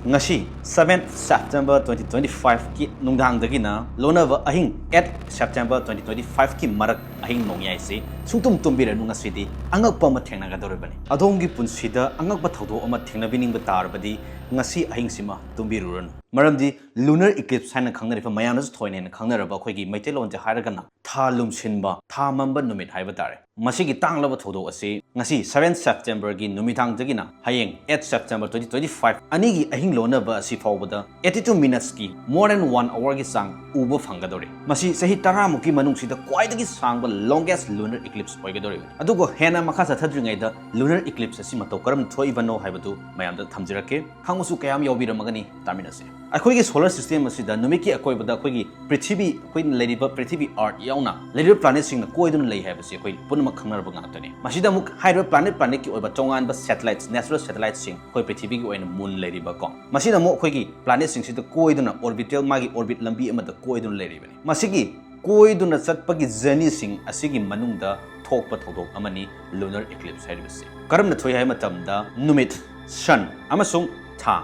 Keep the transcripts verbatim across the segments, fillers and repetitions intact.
ꯉꯁꯤ seventh September twenty twenty five ꯀꯤ ꯅꯨꯡꯗꯥꯡꯗꯒꯤꯅ ꯂꯣꯟꯅꯕ ꯑꯍꯤꯡ eighth September twenty twenty five ꯀꯤ ꯃꯔꯛ ꯑꯍꯤꯡ ꯅꯣꯡꯌꯥꯏꯁꯤ ꯁꯨꯡꯇꯨꯝ ꯇꯨꯝꯕꯤꯔꯅꯨ꯫ ꯉꯁꯤꯗꯤ ꯑꯉꯛꯄ ꯑꯃ ꯊꯦꯡꯅꯒꯗꯧꯔꯤꯕꯅꯤ꯫ ꯑꯗꯣꯝꯒꯤ ꯄꯨꯟꯁꯤꯗ ꯑꯉꯛꯄ ꯊꯧꯗꯣꯛ ꯑꯃ ꯊꯦꯡꯅꯕꯤꯅꯤꯡꯕ ꯇꯥꯔꯕꯗꯤ ꯉꯁꯤ ꯑꯍꯤꯡꯁꯤꯃ ꯇꯨꯝꯕꯤꯔꯨꯔꯅꯨ꯫ ꯃꯔꯝꯗꯤ lunar eclipse ꯍꯥꯏꯅ ꯈꯪꯅꯔꯤꯕ, ꯃꯌꯥꯝꯅꯁꯨ ꯊꯣꯏꯅ ꯍꯦꯟꯅ ꯈꯪꯅꯔꯕ ꯑꯩꯈꯣꯏꯒꯤ ꯃꯩꯇꯩꯂꯣꯟꯗ ꯍꯥꯏꯔꯒꯅ ꯊꯥ ꯂꯨꯝꯁꯤꯟꯕ, ꯊꯥ ꯃꯝꯕ ꯅꯨꯃꯤꯠ ꯍꯥꯏꯕ ꯇꯥꯔꯦ꯫ ꯃꯁꯤꯒꯤ ꯇꯥꯡꯂꯕ ꯊꯧꯗꯣꯛ ꯑꯁꯤ ꯉꯁꯤ seventh September ꯒꯤ ꯅꯨꯃꯤꯗꯥꯡꯗꯒꯤꯅ ꯍꯌꯦꯡ eighth September twenty twenty five ꯑꯅꯤꯒꯤ ꯑꯍꯤꯡ ꯂꯣꯟꯅꯕ ꯑꯁꯤ ꯐꯥꯎꯕꯗ eighty two minutes ꯀꯤ, more than one hour ꯒꯤ ꯆꯥꯡ ꯎꯕ ꯐꯪꯒꯗꯧꯔꯤ꯫ ꯃꯁꯤ ꯆꯍꯤ ꯇꯔꯥꯃꯨꯛꯀꯤ ꯃꯅꯨꯡꯁꯤꯗ ꯈ꯭ꯋꯥꯏꯗꯒꯤ ꯁꯥꯡꯕ longest lunar eclipse ꯑꯣꯏꯒꯗꯧꯔꯤꯕꯅꯤ꯫ ꯑꯗꯨꯒ ꯍꯦꯟꯅ ꯃꯈꯥ ꯆꯠꯊꯗ꯭ꯔꯤꯉꯩꯗ lunar eclipse ꯑꯁꯤ ꯃꯇꯧ ꯀꯔꯝꯅ ꯊꯣꯛꯏꯕꯅꯣ ꯍꯥꯏꯕꯗꯨ ꯃꯌꯥꯝꯗ ꯊꯝꯖꯔꯛꯀꯦ꯫ ꯈꯪꯕꯁꯨ ꯀꯌꯥꯝ ꯌꯥꯎꯕꯤꯔꯝꯃꯒꯅꯤ, ꯇꯥꯃꯤꯟꯅꯁꯦ꯫ ꯑꯩꯈꯣꯏꯒꯤ solar system ꯑꯁꯤꯗ ꯅꯨꯃꯤꯠꯀꯤ ꯑꯀꯣꯏꯕꯗ ꯑꯩꯈꯣꯏꯒꯤ ꯄ꯭ꯔꯤꯊꯤꯕꯤ, ꯑꯩꯈꯣꯏꯅ ꯂꯩꯔꯤꯕ ꯄ꯭ꯔꯤꯊꯤꯕꯤ Earth ꯌꯥꯎꯅ ꯂꯩꯔꯤꯕ planet ꯁꯤꯡꯅ ꯀꯣꯏꯗꯨꯅ ꯂꯩ ꯍꯥꯏꯕꯁꯤ ꯑꯩꯈꯣꯏ ꯄꯨꯝꯅꯃꯛ ꯈꯪꯅꯔꯕ ꯉꯥꯛꯇꯅꯤ꯫ ꯃꯁꯤꯗ ꯑꯃꯨꯛ ꯍꯥꯏꯔꯤꯕ planet, planet ꯀꯤ ꯑꯣꯏꯕ ꯇꯣꯉꯥꯟꯕ satellites, natural satellites ꯁꯤꯡ, ꯑꯩꯈꯣꯏ ꯄ꯭ꯔꯤꯊꯤꯕꯤꯒꯤ ꯑꯣꯏꯅ moon ꯂꯩꯔꯤꯕꯀꯣ, ꯃꯁꯤꯅ ꯑꯃꯨꯛ ꯑꯩꯈꯣꯏꯒꯤ planet ꯁꯤꯡꯁꯤꯗ ꯀꯣꯏꯗꯨꯅ orbital, ꯃꯥꯒꯤ orbit ꯂꯝꯕꯤ ꯑꯃꯗ ꯀꯣꯏꯗꯨꯅ ꯂꯩꯔꯤꯕꯅꯤ꯫ ꯃꯁꯤꯒꯤ ꯀꯣꯏꯗꯨꯅ ꯆꯠꯄꯒꯤ journey ꯁꯤꯡ ꯑꯁꯤꯒꯤ ꯃꯅꯨꯡꯗ ꯊꯣꯛꯄ ꯊꯧꯗꯣꯛ ꯑꯃꯅꯤ lunar eclipse ꯍꯥꯏꯔꯤꯕꯁꯤ꯫ ꯀꯔꯝꯅ ꯊꯣꯛꯏ ꯍꯥꯏꯕ ꯃꯇꯝꯗ, ꯅꯨꯃꯤꯠ, sun, ꯑꯃꯁꯨꯡ ꯊꯥ,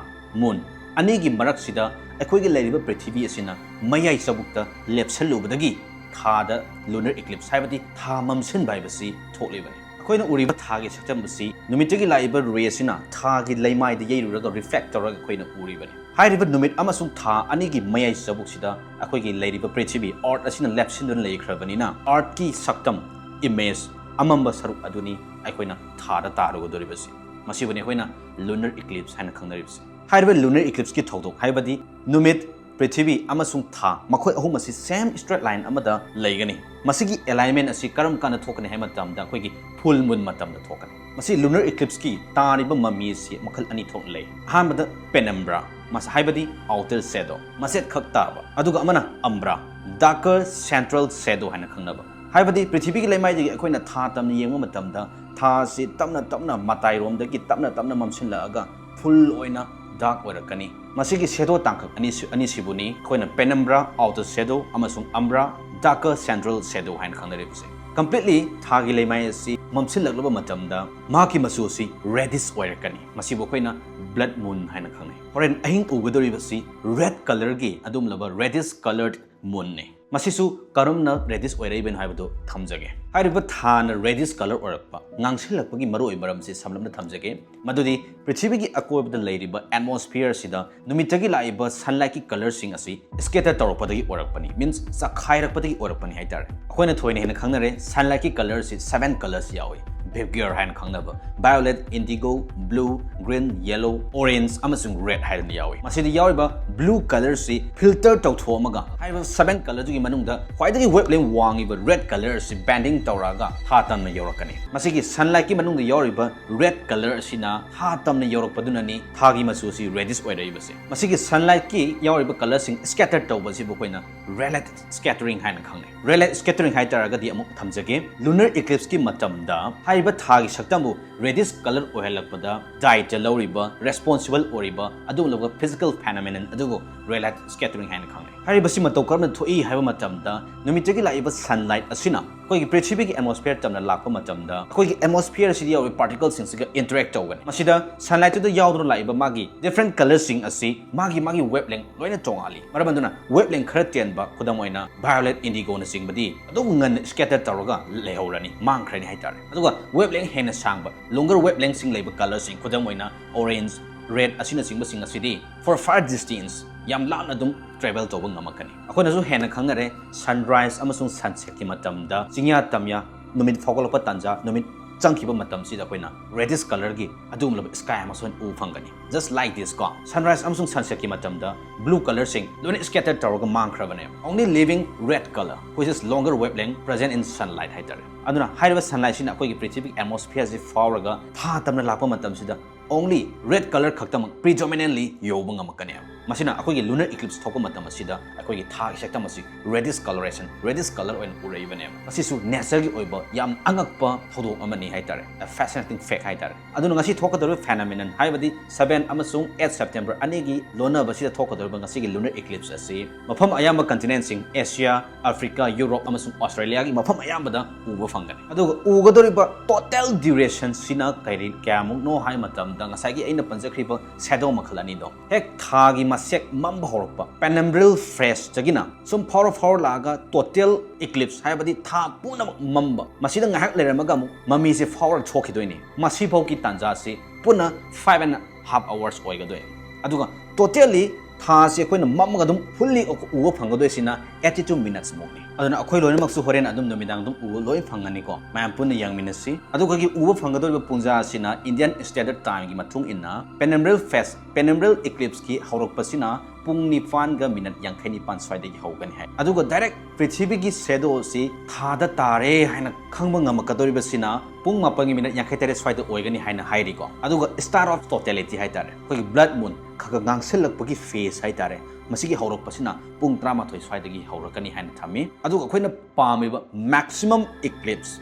moon, ꯑꯅꯤꯒꯤ ꯃꯔꯛꯁꯤꯗ ꯑꯩꯈꯣꯏꯒꯤ ꯂꯩꯔꯤꯕ ꯄ꯭ꯔꯤꯊꯤꯕꯤ ꯑꯁꯤꯅ ꯃꯌꯥꯏ ꯆꯕꯨꯛꯇ ꯂꯦꯞꯁꯜꯂꯨꯕꯗꯒꯤ ꯊꯥꯗ lunar eclipse, ꯍꯥꯏꯕꯗꯤ ꯊꯥ ꯃꯝꯁꯤꯟꯕ ꯍꯥꯏꯕꯁꯤ ꯊꯣꯛꯂꯤꯕꯅꯤ꯫ ꯑꯩꯈꯣꯏꯅ ꯎꯔꯤꯕ ꯊꯥꯒꯤ ꯁꯛꯇꯝ ꯑꯁꯤ ꯅꯨꯃꯤꯠꯇꯒꯤ ꯂꯥꯛꯏꯕ ray ꯑꯁꯤꯅ ꯊꯥꯒꯤ ꯂꯩꯃꯥꯏꯗ ꯌꯩꯔꯨꯔꯒ reflect ꯇꯧꯔꯒ ꯑꯩꯈꯣꯏꯅ ꯎꯔꯤꯕꯅꯤ꯫ ꯍꯥꯏꯔꯤꯕ ꯅꯨꯃꯤꯠ ꯑꯃꯁꯨꯡ ꯊꯥ ꯑꯅꯤꯒꯤ ꯃꯌꯥꯏ ꯆꯕꯨꯛꯁꯤꯗ ꯑꯩꯈꯣꯏꯒꯤ ꯂꯩꯔꯤꯕ ꯄ꯭ꯔꯤꯊꯤꯕꯤ, Earth ꯑꯁꯤꯅ ꯂꯦꯞꯁꯤꯟꯗꯨꯅ ꯂꯩꯈ꯭ꯔꯕꯅꯤꯅ, Earth ꯀꯤ ꯁꯛꯇꯝ, image, ꯑꯃꯝꯕ ꯁꯔꯨꯛ ꯑꯗꯨꯅꯤ ꯑꯩꯈꯣꯏꯅ ꯊꯥꯗ ꯇꯥꯔꯨꯒꯗꯧꯔꯤꯕꯁꯤ꯫ ꯃꯁꯤꯕꯨꯅꯤ ꯑꯩꯈꯣꯏꯅ lunar eclipse ꯍꯥꯏꯅ ꯈꯪꯅꯔꯤꯕꯁꯤ꯫ ꯍꯥꯏꯔꯤꯕ lunar eclipse ꯀꯤ ꯊꯧꯗꯣꯛ, ꯍꯥꯏꯕꯗꯤ ꯅꯨꯃꯤꯠ, ꯄ꯭ꯔꯤꯊꯤꯕꯤ ꯑꯃꯁꯨꯡ ꯊꯥ, ꯃꯈꯣꯏ ꯑꯍꯨꯝ ꯑꯁꯤ same straight line ꯑꯃꯗ ꯂꯩꯒꯅꯤ꯫ ꯃꯁꯤꯒꯤ alignment ꯑꯁꯤ ꯀꯔꯝ ꯀꯥꯟꯗ ꯊꯣꯛꯀꯅꯤ ꯍꯥꯏꯕ ꯃꯇꯝꯗ, ꯑꯩꯈꯣꯏꯒꯤ full moon ꯃꯇꯝꯗ ꯊꯣꯛꯀꯅꯤ꯫ ꯃꯁꯤ lunar eclipse ꯀꯤ ꯇꯥꯔꯤꯕ ꯃꯃꯤ ꯑꯁꯤ ꯃꯈꯜ ꯑꯅꯤ ꯊꯣꯛꯅ ꯂꯩ꯫ ꯑꯍꯥꯟꯕꯗ penumbra, ꯃꯁ-, ꯍꯥꯏꯕꯗꯤ outer shadow, ꯃꯆꯦꯠ ꯈꯛ ꯇꯥꯕ, ꯑꯗꯨꯒ ꯑꯃꯅ umbra, darker central shadow ꯍꯥꯏꯅ ꯈꯪꯅꯕ, ꯍꯥꯏꯕꯗꯤ ꯄ꯭ꯔꯤꯊꯤꯕꯤꯒꯤ ꯂꯩꯃꯥꯏꯗꯒꯤ ꯑꯩꯈꯣꯏꯅ ꯊꯥ ꯇꯝꯅ ꯌꯦꯡꯕ ꯃꯇꯝꯗ ꯊꯥ ꯑꯁꯤ ꯇꯞꯅ ꯇꯞꯅ ꯃꯇꯥꯏꯔꯣꯝꯗꯒꯤ ꯇꯞꯅ ꯇꯞꯅ ꯃꯝꯁꯤꯜꯂꯛꯑꯒ full ꯑꯣꯏꯅ dark ꯑꯣꯏꯔꯛꯀꯅꯤ꯫ ꯃꯁꯤꯒꯤ shadow ꯇꯥꯡꯀꯛ ꯑꯅꯤ, ꯑꯅꯤꯁꯤꯕꯨꯅꯤ ꯑꯩꯈꯣꯏꯅ penumbra, outer shadow, ꯑꯃꯁꯨꯡ umbra, darker central shadow ꯍꯥꯏꯅ ꯈꯪꯅꯔꯤꯕꯁꯦ꯫ Completely ꯊꯥꯒꯤ ꯂꯩꯃꯥꯏ ꯑꯁꯤ ꯃꯝꯁꯤꯜꯂꯛꯂꯕ ꯃꯇꯝꯗ ꯃꯍꯥꯛꯀꯤ ꯃꯆꯨ ꯑꯁꯤ reddish ꯑꯣꯏꯔꯛꯀꯅꯤ꯫ ꯃꯁꯤꯕꯨ ꯑꯩꯈꯣꯏꯅ blood moon ꯍꯥꯏꯅ ꯈꯪꯅꯩ꯫ ꯍꯣꯔꯦꯟ ꯑꯍꯤꯡ ꯎꯒꯗꯧꯔꯤꯕꯁꯤ red colourꯒꯤ ꯑꯗꯨꯒꯨꯝꯂꯕ reddish coloured moonꯅꯤ꯫ ꯃꯁꯤꯁꯨ ꯀꯔꯝꯅ reddish ꯑꯣꯏꯔꯛꯏꯕꯅꯣ ꯍꯥꯏꯕꯗꯨ ꯊꯝꯖꯒꯦ꯫ ꯍꯥꯏꯔꯤꯕ ꯊꯥꯅ reddish colour ꯑꯣꯏꯔꯛꯄ, ꯉꯥꯡꯁꯤꯜꯂꯛꯄꯒꯤ ꯃꯔꯨꯑꯣꯏꯕ ꯃꯔꯝꯁꯤ ꯁꯝꯂꯞꯅ ꯊꯝꯖꯒꯦ꯫ ꯃꯗꯨꯗꯤ ꯄ꯭ꯔꯤꯊꯤꯕꯤꯒꯤ ꯑꯀꯣꯏꯕꯗ ꯂꯩꯔꯤꯕ atmosphere ꯑꯁꯤꯗ ꯅꯨꯃꯤꯠꯇꯒꯤ ꯂꯥꯛꯏꯕ sunlightꯀꯤ colourꯁꯤꯡ ꯑꯁꯤ scatter ꯇꯧꯔꯛꯄꯗꯒꯤ ꯑꯣꯏꯔꯛꯄꯅꯤ, means ꯆꯈꯥꯏꯔꯛꯄꯗꯒꯤ ꯑꯣꯏꯔꯛꯄꯅꯤ ꯍꯥꯏꯇꯥꯔꯦ꯫ ꯑꯩꯈꯣꯏꯅ ꯊꯣꯏꯅ ꯍꯦꯟꯅ ꯈꯪꯅꯔꯦ, sunlightꯀꯤ colourꯁꯤ seven colours ꯌꯥꯎꯏ꯫ Vibgyor ꯍꯥꯏꯅ ꯈꯪꯅꯕ violet, indigo, blue, green, yellow, orange ꯑꯃꯁꯨꯡ red ꯍꯥꯏꯗꯅ ꯌꯥꯎꯏ꯫ ꯃꯁꯤꯗ ꯌꯥꯎꯔꯤꯕ blue colourꯁꯤ filter ꯇꯧꯊꯣꯛꯑꯝꯃꯒ ꯍꯥꯏꯔꯤꯕ seven colourꯗꯨꯒꯤ ꯃꯅꯨꯡꯗ ꯈ꯭ꯋꯥꯏꯗꯒꯤ wavelength ꯋꯥꯡꯉꯤꯕ red colour ꯑꯁꯤ bending ꯇꯧꯔꯛꯑꯒ ꯊꯥ ꯇꯝꯅ ꯌꯧꯔꯛꯀꯅꯤ꯫ ꯃꯁꯤꯒꯤ sunlightꯀꯤ ꯃꯅꯨꯡꯗ ꯌꯥꯎꯔꯤꯕ red colour ꯑꯁꯤꯅ ꯊꯥ ꯇꯝꯅ ꯌꯧꯔꯛꯄꯗꯨꯅꯅꯤ ꯊꯥꯒꯤ ꯃꯆꯨ ꯑꯁꯤ reddish ꯑꯣꯏꯔꯛꯏꯕꯁꯦ꯫ ꯃꯁꯤꯒꯤ sunlightꯀꯤ ꯌꯥꯎꯔꯤꯕ colourꯁꯤꯡ scatter ꯇꯧꯕꯁꯤꯕꯨ ꯑꯩꯈꯣꯏꯅ ray light scattering ꯍꯥꯏꯅ ꯈꯪꯅꯩ꯫ Ray light scattering ꯍꯥꯏ ꯇꯥꯔꯒꯗꯤ ꯑꯃꯨꯛ ꯊꯝꯖꯒꯦ, lunar eclipseꯀꯤ ꯃꯇꯝꯗ ꯍꯥꯏꯔꯤꯕ ꯊꯥꯒꯤ ꯁꯛꯇꯝꯕꯨ reddish colour ꯑꯣꯏꯍꯜꯂꯛꯄꯗ ꯗꯥꯏꯇ ꯂꯧꯔꯤꯕ, responsible ꯑꯣꯏꯔꯤꯕ ꯑꯗꯨꯒꯨꯝꯂꯕ physical phenomenon ꯑꯗꯨꯕꯨ ray light scattering ꯍꯥꯏꯅ ꯈꯪꯅꯩ꯫ ꯍꯥꯏꯔꯤꯕꯁꯤ ꯃꯇꯧ ꯀꯔꯝꯅ ꯊꯣꯛꯏ ꯍꯥꯏꯕ ꯃꯇꯝꯗ, ꯅꯨꯃꯤꯠꯇꯒꯤ ꯂꯥꯛꯏꯕ sunlight ꯑꯁꯤꯅ ꯑꯩꯈꯣꯏꯒꯤ ꯄ꯭ꯔꯤꯊꯤꯕꯤꯒꯤ atmosphere ꯇꯝꯅ ꯂꯥꯛꯄ ꯃꯇꯝꯗ, ꯑꯩꯈꯣꯏꯒꯤ atmosphere ꯑꯁꯤꯗ ꯌꯥꯎꯔꯤꯕ particleꯁꯤꯡꯁꯤꯒ interact ꯇꯧꯒꯅꯤ꯫ ꯃꯁꯤꯗ sunlightꯇꯨꯗ ꯌꯥꯎꯗꯨꯅ ꯂꯥꯛꯏꯕ ꯃꯥꯒꯤ different colourꯁꯤꯡ ꯑꯁꯤ ꯃꯥꯒꯤ ꯃꯥꯒꯤ wavelength ꯂꯣꯏꯅ ꯇꯣꯉꯥꯜꯂꯤ꯫ ꯃꯔꯝ ꯑꯗꯨꯅ wavelength ꯈꯔ ꯇꯦꯟꯕ, ꯈꯨꯗꯝ ꯑꯣꯏꯅ violet, indigoꯅꯆꯤꯡꯕꯗꯤ ꯑꯗꯨꯝ ꯉꯟꯅ scatter ꯇꯧꯔꯒ ꯂꯩꯍꯧꯔꯅꯤ, ꯃꯥꯡꯈ꯭ꯔꯅꯤ ꯍꯥꯏꯇꯥꯔꯦ꯫ ꯑꯗꯨꯒ wavelength ꯍꯦꯟꯅ ꯁꯥꯡꯕ, longer wavelengthꯁꯤꯡ ꯂꯩꯕ colourꯁꯤꯡ, ꯈꯨꯗꯝ ꯑꯣꯏꯅ orange, red ꯑꯁꯤꯅꯆꯤꯡꯕꯁꯤꯡ ꯑꯁꯤꯗꯤ for far distance, ꯌꯥꯝ ꯂꯥꯞꯅ ꯑꯗꯨꯝ travel ꯇꯧꯕ ꯉꯝꯃꯛꯀꯅꯤ꯫ ꯑꯩꯈꯣꯏꯅꯁꯨ ꯍꯦꯟꯅ ꯈꯪꯅꯔꯦ, sunrise ꯑꯃꯁꯨꯡ sunsetꯀꯤ ꯃꯇꯝꯗ ꯆꯤꯡꯌꯥ ꯇꯝꯌꯥ, ꯅꯨꯃꯤꯠ ꯐꯥꯎꯒꯠꯂꯛꯄ ꯇꯥꯟꯖꯥ, ꯅꯨꯃꯤꯠ ꯆꯪꯈꯤꯕ ꯃꯇꯝꯁꯤꯗ ꯑꯩꯈꯣꯏꯅ reddish colourꯒꯤ ꯑꯗꯨꯒꯨꯝꯂꯕ sky ꯑꯃꯁꯨ ꯎꯕ ꯐꯪꯒꯅꯤ꯫ Just like this ꯀꯣ, sunrise ꯑꯃꯁꯨꯡ sunsetꯀꯤ ꯃꯇꯝꯗ blue colourꯁꯤꯡ ꯂꯣꯏꯅ scatter ꯇꯧꯔꯒ ꯃꯥꯡꯈ꯭ꯔꯕꯅꯦ꯫ Only living red colour, which is longer wavelength present in sunlight ꯍꯥꯏꯇꯥꯔꯦ꯫ ꯑꯗꯨꯅ ꯍꯥꯏꯔꯤꯕ sunlightꯁꯤꯅ ꯑꯩꯈꯣꯏꯒꯤ ꯄ꯭ꯔꯤꯊꯤꯕꯤꯒꯤ atmosphereꯁꯤ ꯐꯥꯎꯔꯒ ꯊꯥ ꯇꯝꯅ ꯂꯥꯛꯄ ꯃꯇꯝꯁꯤꯗ only red colour ꯈꯛꯇꯃꯛ predominantly ꯌꯧꯕ ꯉꯝꯃꯛꯀꯅꯦꯕ꯫ ꯃꯁꯤꯅ ꯑꯩꯈꯣꯏꯒꯤ lunar eclipse ꯊꯣꯛꯄ ꯃꯇꯝ ꯑꯁꯤꯗ ꯑꯩꯈꯣꯏꯒꯤ ꯊꯥꯒꯤ ꯁꯛꯇꯝ ꯑꯁꯤ reddish coloration, reddish color ꯑꯣꯏꯅ ꯎꯔꯛꯏꯕꯅꯦꯕ꯫ ꯃꯁꯤꯁꯨ natureꯒꯤ ꯑꯣꯏꯕ ꯌꯥꯝ ꯑꯉꯛꯄ ꯊꯧꯗꯣꯛ ꯑꯃꯅꯤ ꯍꯥꯏꯇꯥꯔꯦ, a fascinating fact ꯍꯥꯏꯇꯥꯔꯦ꯫ ꯑꯗꯨꯅ ꯉꯁꯤ ꯊꯣꯛꯀꯗꯧꯔꯤꯕ phenomenon, ꯍꯥꯏꯕꯗꯤ seven ꯑꯃꯁꯨꯡ eight September ꯑꯅꯤꯒꯤ ꯂꯣꯟꯅꯕꯁꯤꯗ ꯊꯣꯛꯀꯗꯧꯔꯤꯕ ꯉꯁꯤꯒꯤ lunar eclipse ꯑꯁꯤ ꯃꯐꯝ ꯑꯌꯥꯝꯕ continentꯁꯤꯡ, Asia, Africa, Europe ꯑꯃꯁꯨꯡ Australiaꯒꯤ ꯃꯐꯝ ꯑꯌꯥꯝꯕꯗ ꯎꯕ ꯐꯪꯒꯅꯤ꯫ ꯑꯗꯨꯒ ꯎꯒꯗꯧꯔꯤꯕ total durationꯁꯤꯅ ꯀꯔꯤ, ꯀꯌꯥꯃꯨꯛꯅꯣ ꯍꯥꯏ ꯃꯇꯝꯗ, ꯉꯁꯥꯏꯒꯤ ꯑꯩꯅ ꯄꯟꯖꯈ꯭ꯔꯤꯕ shadow ꯃꯈꯜ ꯑꯅꯤꯗꯣ, ꯍꯦꯛ ꯊꯥꯒꯤ ꯃꯁꯦꯛ ꯃꯝꯕ ꯍꯧꯔꯛꯄ, penumbral phaseꯇꯒꯤꯅ ꯁꯨꯝ ꯐꯥꯎꯔ ꯐꯥꯎꯔ ꯂꯥꯛꯑꯒ total eclipse, ꯍꯥꯏꯕꯗꯤ ꯊꯥ ꯄꯨꯝꯅꯃꯛ ꯃꯝꯕ, ꯃꯁꯤꯗ ꯉꯥꯏꯍꯥꯛ ꯂꯩꯔꯝꯃꯒ ꯑꯃꯨꯛ ꯃꯃꯤꯁꯦ ꯐꯥꯎꯔ ꯊꯣꯛꯈꯤꯗꯣꯏꯅꯤ꯫ ꯃꯁꯤꯐꯥꯎꯒꯤ ꯇꯥꯟꯖꯥꯁꯤ ꯄꯨꯟꯅ five and half hours ꯑꯣꯏꯒꯗꯣꯏ꯫ ꯑꯗꯨꯒ totally ꯊꯥꯁꯤ ꯑꯩꯈꯣꯏꯅ ꯃꯝꯃꯒ ꯑꯗꯨꯝ fully ꯎꯕ ꯐꯪꯒꯗꯣꯏꯁꯤꯅ eighty two minutes ꯃꯨꯛꯅꯤ꯫ ꯑꯗꯨꯅ ꯑꯩꯈꯣꯏ ꯂꯣꯏꯅꯃꯛꯁꯨ ꯍꯣꯔꯦꯟ ꯑꯗꯨꯝ ꯅꯨꯃꯤꯗꯥꯡ ꯑꯗꯨꯝ ꯎꯕ ꯂꯣꯏ ꯐꯪꯒꯅꯤꯀꯣ꯫ ꯃꯌꯥꯝ ꯄꯨꯟꯅ ꯌꯦꯡꯃꯤꯟꯅꯁꯤ꯫ ꯑꯗꯨꯒ ꯑꯩꯈꯣꯏꯒꯤ ꯎꯕ ꯐꯪꯒꯗꯧꯔꯤꯕ ꯄꯨꯡꯖꯥ ꯑꯁꯤꯅ Indian Standard Timeꯒꯤ ꯃꯇꯨꯡ ꯏꯟꯅ penumbral phase, penumbral eclipseꯀꯤ ꯍꯧꯔꯛꯄꯁꯤꯅ ꯄꯨꯡ ꯅꯤꯄꯥꯟꯒ minute ꯌꯥꯡꯈꯩ ꯅꯤꯄꯥꯟ ꯁ꯭ꯋꯥꯏꯗꯒꯤ ꯍꯧꯒꯅꯤ ꯍꯥꯏ꯫ ꯑꯗꯨꯒ direct ꯄ꯭ꯔꯤꯊꯤꯕꯤꯒꯤ shadow ꯑꯁꯤ ꯊꯥꯗ ꯇꯥꯔꯦ ꯍꯥꯏꯅ ꯈꯪꯕ ꯉꯝꯃꯛꯀꯗꯧꯔꯤꯕꯁꯤꯅ ꯄꯨꯡ ꯃꯥꯄꯟꯒꯤ minute ꯌꯥꯡꯈꯩ ꯇꯔꯦꯠ ꯁ꯭ꯋꯥꯏꯗ ꯑꯣꯏꯒꯅꯤ ꯍꯥꯏꯅ ꯍꯥꯏꯔꯤꯀꯣ꯫ ꯑꯗꯨꯒ star of totality ꯍꯥꯏꯇꯥꯔꯦ, ꯑꯩꯈꯣꯏꯒꯤ blood moon ꯈꯔ ꯈꯔ ꯉꯥꯡꯁꯤꯜꯂꯛꯄꯒꯤ phase ꯍꯥꯏꯇꯥꯔꯦ, ꯃꯁꯤꯒꯤ ꯍꯧꯔꯛꯄꯁꯤꯅ ꯄꯨꯡ ꯇꯔꯥꯃꯥꯊꯣꯏ ꯁ꯭ꯋꯥꯏꯗꯒꯤ ꯍꯧꯔꯛꯀꯅꯤ ꯍꯥꯏꯅ ꯊꯝꯃꯤ꯫ ꯑꯗꯨꯒ ꯑꯩꯈꯣꯏꯅ ꯄꯥꯝꯃꯤꯕ maximum eclipse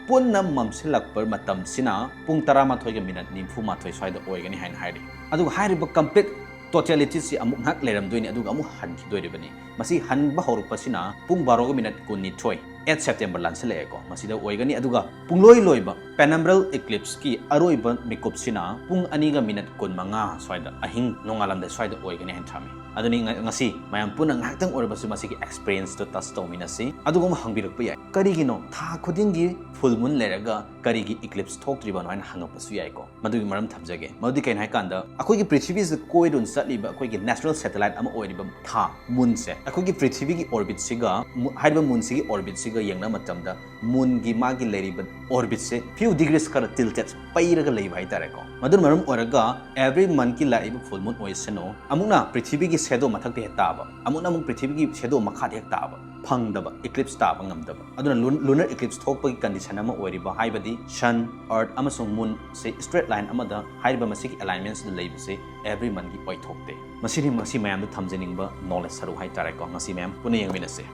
ꯄꯨꯟꯅ ꯃꯝꯁꯤꯜꯂꯛꯄ ꯃꯇꯝꯁꯤꯅ ꯄꯨꯡ ꯇꯔꯥꯃꯥꯊꯣꯏꯒ minute ꯅꯤꯐꯨ ꯃꯥꯊꯣꯏ ꯁ꯭ꯋꯥꯏꯗ ꯑꯣꯏꯒꯅꯤ ꯍꯥꯏꯅ ꯍꯥꯏꯔꯤ꯫ ꯑꯗꯨꯒ ꯍꯥꯏꯔꯤꯕ complete totalityꯁꯤ ꯑꯃꯨꯛ ꯉꯥꯏꯍꯥꯛ ꯂꯩꯔꯝꯗꯣꯏꯅꯤ, ꯑꯗꯨꯒ ꯑꯃꯨꯛ ꯍꯟꯈꯤꯗꯣꯏꯔꯤꯕꯅꯤ꯫ ꯃꯁꯤ ꯍꯟꯕ ꯍꯧꯔꯛꯄꯁꯤꯅ ꯄꯨꯡ ꯕꯥꯔꯣꯒ minute ꯀꯨꯟꯅꯤꯊꯣꯏ, eight September ꯂꯥꯟꯁꯤꯜꯂꯛꯑꯦꯀꯣ, ꯃꯁꯤꯗ ꯑꯣꯏꯒꯅꯤ꯫ ꯑꯗꯨꯒ ꯄꯨꯡꯂꯣꯏ ꯂꯣꯏꯕ penumbral eclipseꯀꯤ ꯑꯔꯣꯏꯕ ꯃꯤꯀꯨꯞꯁꯤꯅ ꯄꯨꯡ ꯑꯅꯤꯒ minute ꯀꯨꯟꯃꯉꯥ ꯁ꯭ꯋꯥꯏꯗ, ꯑꯍꯤꯡ ꯅꯣꯡꯉꯥꯜꯂꯝꯗꯥꯏ ꯁ꯭ꯋꯥꯏꯗ ꯑꯣꯏꯒꯅꯤ ꯍꯥꯏꯅ ꯊꯝꯃꯤ꯫ ꯑꯗꯨꯅꯤ ꯉ-, ꯉꯁꯤ ꯃꯌꯥꯝ ꯄꯨꯟꯅ ꯉꯥꯏꯍꯥꯛꯇꯪ ꯑꯣꯏꯔꯕꯁꯨ ꯃꯁꯤꯒꯤ experienceꯇꯣ touch ꯇꯧꯃꯤꯟꯅꯁꯤ꯫ ꯑꯗꯨꯒ ꯑꯃ ꯍꯪꯕꯤꯔꯛꯄ ꯌꯥꯏ, "ꯀꯔꯤꯒꯤꯅꯣ ꯊꯥ ꯈꯨꯗꯤꯡꯒꯤ full moon ꯂꯩꯔꯒ ꯀꯔꯤꯒꯤ eclipse ꯊꯣꯛꯇ꯭ꯔꯤꯕꯅꯣ?" ꯍꯥꯏꯅ ꯍꯪꯉꯛꯄꯁꯨ ꯌꯥꯏꯀꯣ꯫ ꯃꯗꯨꯒꯤ ꯃꯔꯝ ꯊꯝꯖꯒꯦ꯫ ꯃꯗꯨꯗꯤ ꯀꯩꯅꯣ ꯍꯥꯏꯀꯥꯟꯗ, ꯑꯩꯈꯣꯏꯒꯤ ꯄ꯭ꯔꯤꯊꯤꯕꯤꯁꯤꯗ ꯀꯣꯏꯗꯨꯅ ꯆꯠꯂꯤꯕ ꯑꯩꯈꯣꯏꯒꯤ national satellite ꯑꯃ ꯑꯣꯏꯔꯤꯕ ꯊꯥ, moonꯁꯦ, ꯑꯩꯈꯣꯏꯒꯤ ꯄ꯭ꯔꯤꯊꯤꯕꯤꯒꯤ orbitꯁꯤꯒ, ꯃꯨ-, ꯍꯥꯏꯔꯤꯕ moonꯁꯤꯒꯤ orbitꯁꯤꯒ ꯌꯦꯡꯅꯕ ꯃꯇꯝꯗ, moonꯒꯤ ꯃꯥꯒꯤ ꯂꯩꯔꯤꯕ orbitꯁꯦ few degrees ꯈꯔ tilted, ꯄꯩꯔꯒ ꯂꯩꯕ ꯍꯥꯏꯇꯥꯔꯦꯀꯣ꯫ ꯃꯗꯨꯅ ꯃꯔꯝ ꯑꯣꯏꯔꯒ every monthꯀꯤ ꯂꯥꯛꯏꯕ full moon ꯑꯣꯏꯁꯅꯨ, ꯑꯃꯨꯛꯅ ꯄ꯭ꯔꯤꯊꯤꯕꯤꯒꯤ shadow ꯃꯊꯛꯇ ꯍꯦꯛ ꯇꯥꯕ, ꯑꯃꯨꯛꯅ ꯑꯃꯨꯛ ꯄ꯭ꯔꯤꯊꯤꯕꯤꯒꯤ shadow ꯃꯈꯥꯗ ꯍꯦꯛ ꯇꯥꯕ, ꯐꯪꯗꯕ, eclipse ꯇꯥꯕ ꯉꯝꯗꯕ꯫ ꯑꯗꯨꯅ lunar eclipse ꯊꯣꯛꯄꯒꯤ condition ꯑꯃ ꯑꯣꯏꯔꯤꯕ, ꯍꯥꯏꯕꯗꯤ sun, earth ꯑꯃꯁꯨꯡ moon ꯁꯦ straight line ꯑꯃꯗ ꯍꯥꯏꯔꯤꯕ ꯃꯁꯤꯒꯤ alignments ꯗ ꯂꯩꯕꯁꯦ every month ꯀꯤ ꯑꯣꯏꯊꯣꯛꯇꯦ꯫ ꯃꯁꯤꯅꯤ ꯉꯁꯤ ꯃꯌꯥꯝꯗ ꯊꯝꯖꯅꯤꯡꯕ knowledge ꯁꯔꯨꯛ ꯍꯥꯏꯇꯥꯔꯦꯀꯣ꯫ ꯉꯁꯤ ꯃꯌꯥꯝ ꯄꯨꯟꯅ ꯌꯦꯡꯃꯤꯟꯅꯁꯦ꯫